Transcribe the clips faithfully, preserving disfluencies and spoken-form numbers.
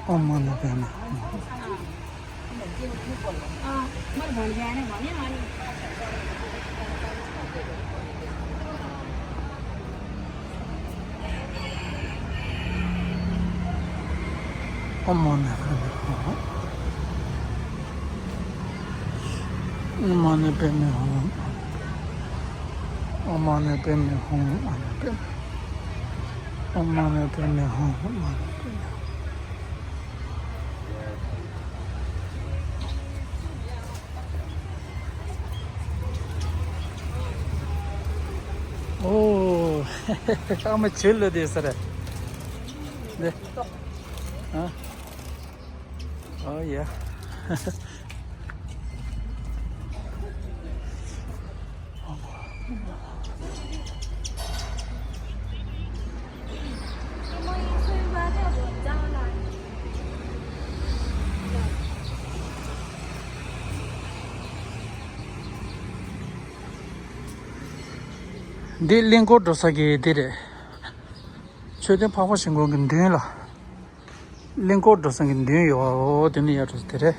ཨོཾ་མ་ཎི་པདྨེ་ཧཱུྃ། ཨོཾ་མ་ཎི་པདྨེ་ཧཱུྃ། ཨོཾ་མ་ཎི་པདྨེ་ཧཱུྃ། ཨོཾ་མ་ཎི་པདྨེ་ཧཱུྃ། ཨོཾ་མ་ཎི་པདྨེ་ཧཱུྃ། ཨོཾ་མ་ཎི་པདྨེ་ཧཱུྃ། ཨོ། ཨ་མ་བྱེད་ལ་དེ་ས་རེད། འདི། ཨ། ཨོ་ཡ། འདི་གླིང་སྐོར་འགྲོ་ས་གི་འདི་རེད། མཆོད་རྟེན་འཕགས་པ་ཤིང་ཀུན་གྱི་མདུན་ལ། གླིང་སྐོར་འགྲོ་ས་གི་མདུན་ཡོད་པ། འོ་དེ་ནི་ཡར་འགྲོ་ས་དེ་རེད།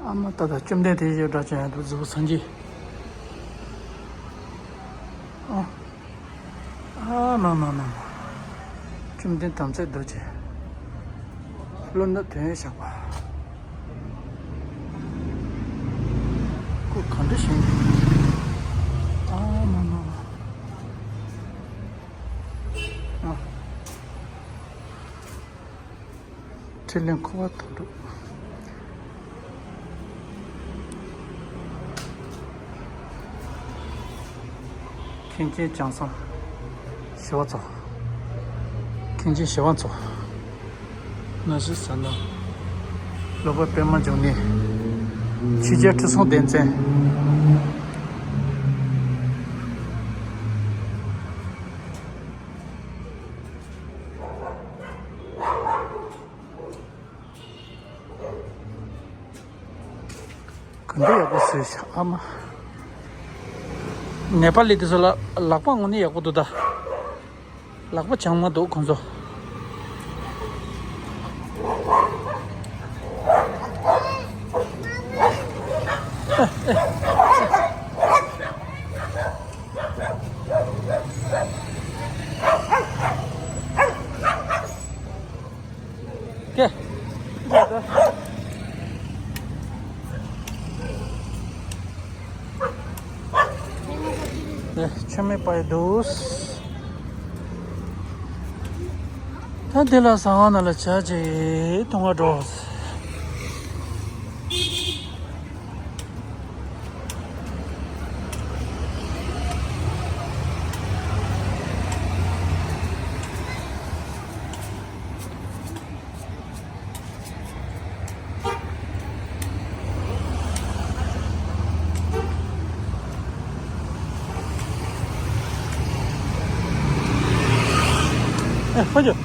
ཨ་མ་ད་ལྟ་བཅོམ་ལྡན་འདས་ཡོད་འདྲ་ཅན་ཡང་འདུག་གཟུགས་པོ་སངས་རྒྱས། ཨ། ཨ་མ་མ་མ་མ། བཅོམ་ལྡན་དམ་ཚིག་རྡོ་རྗེ། ཀླུ་ནག་དོན་ཡོད་ཞགས་པ། སྐུ་ག་འདྲ་བཞེངས་འདུག་ཨ་མ་མ་མ། ཨ། ཕྲིན་ལས་འཁོར་བ་དོན་གྲུབ། མཁན་ཆེན་བྱང་སེམས་ཞི་བ་འཚོ། མཁན་ཆེན་ཞི་བ་འཚོ། ན་བཞི་ཟ་ན། ལོ་པ་པད་མ་འབྱུང་གནས། ཆོས་རྒྱལ་ཁྲི་སྲོང་ལྡེ་བཙན། ག་འདྲ་ཡག་པོ་བཟོས་ཤག་ཨ་མ། ནེ་པ་ལི་དེ་ཚོ་ལ་ལག་པ་དངོས་གནས་ཡག་པོ་འདུག་ད། ལག་པ་བྱང་མ་འདུག་ཁོང་ཚོ། ཀེ། ནས་མཆོད་མེ་སྤར་འདུག་ད་འདི་ལ་ཟ་ཁང་ནང་ལ་ཇ་ཅིག་འཐུང་ག་འགྲོ། ཨེ་ཕ་ཇོ།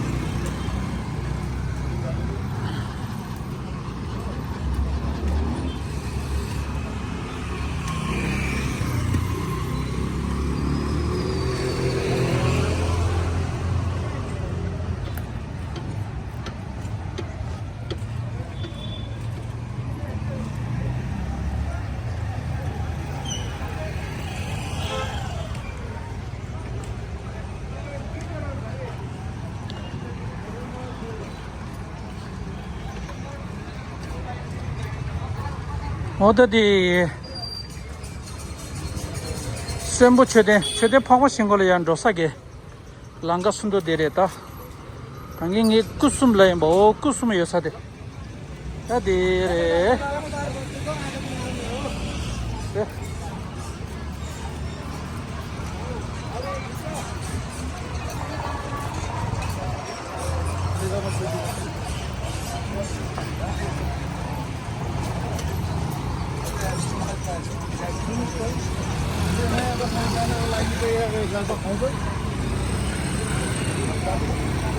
འོ་ད་དེ། གསོན་པོ་མཆོད་རྟེན། མཆོད་རྟེན་འཕགས་པ་ཤིང་ཀུན་ལ་ཡར་འགྲོ་ས་གི། ལམ་ཁ་སུ་འགྲོ་དེ་རེད་ད། ད་གིན་ངས་སྐུ་གསུམ་ལ་ཡིན་པ། འོ་སྐུ་གསུམ་ཡོད་ས་དེ། ད་དེ་རེད། དེ།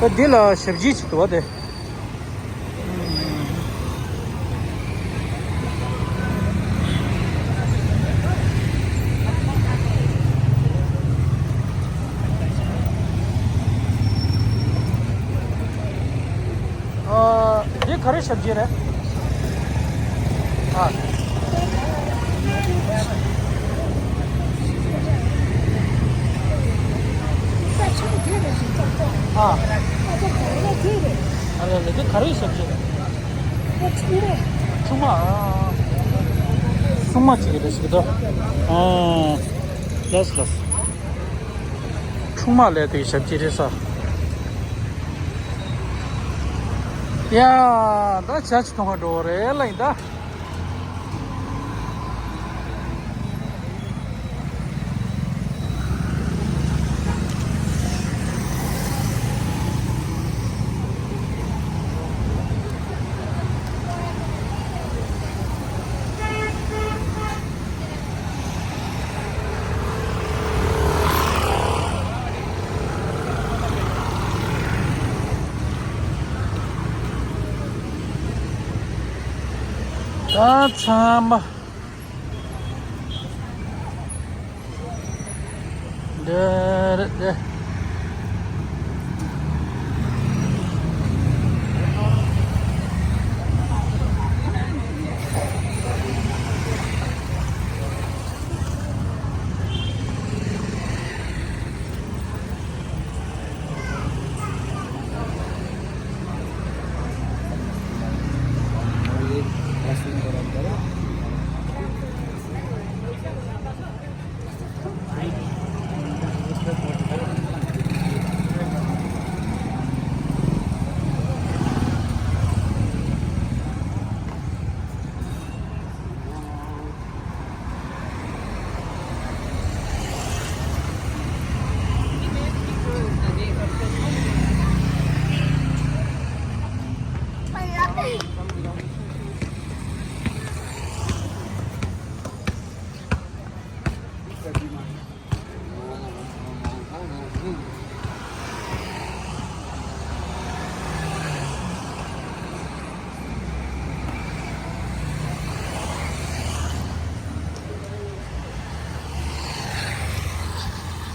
ད་འདི་ལ་ཞབས་ཕྱི་ཞིག་འདུག་བ་དེ། ཨ། འདི་ག་རེ་ཞབས་ཕྱི་རེད། ཨ། ཨ། ཨ་ལ་ལ། འདི་ག་རེ་ཞབས་ཕྱི་རེད། ཆུང་མ། ཨ། སྲུང་མ་ཅིག་རེད་ཞིག་ད། ཨ། ལགས་ལགས། ཆུང་མ་ལས་དེ་ཞབས་ཕྱི་རེད་ས། ཡ། ད་ཇ་ཅིག་འཐུང་ག་འགྲོ་བ་རེད་ལ་ཡིན་ད། ད་ཚང་མ། འདི་རེད་དེ།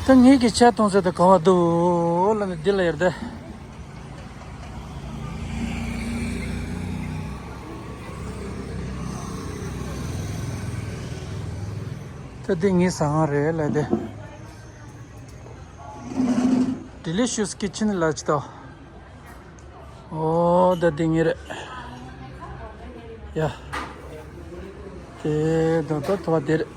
ད་ངེད་ཀྱི་ཇ་འཐུང་ས་དེ་ག་པར་འདུག་ལབ་ན་འདི་ལ་ཡོད་རེད་དེ། ད་འདི་ངའི་ཟ་ཁང་རེད་ལབ་དེ། Delicious Kitchen ལབ་ཅིག་ད། ཨོ་ད་འདི་ངའི་རེད། ཡ། དེ་ད་ད་ཐོ་བ་དེ་རེད།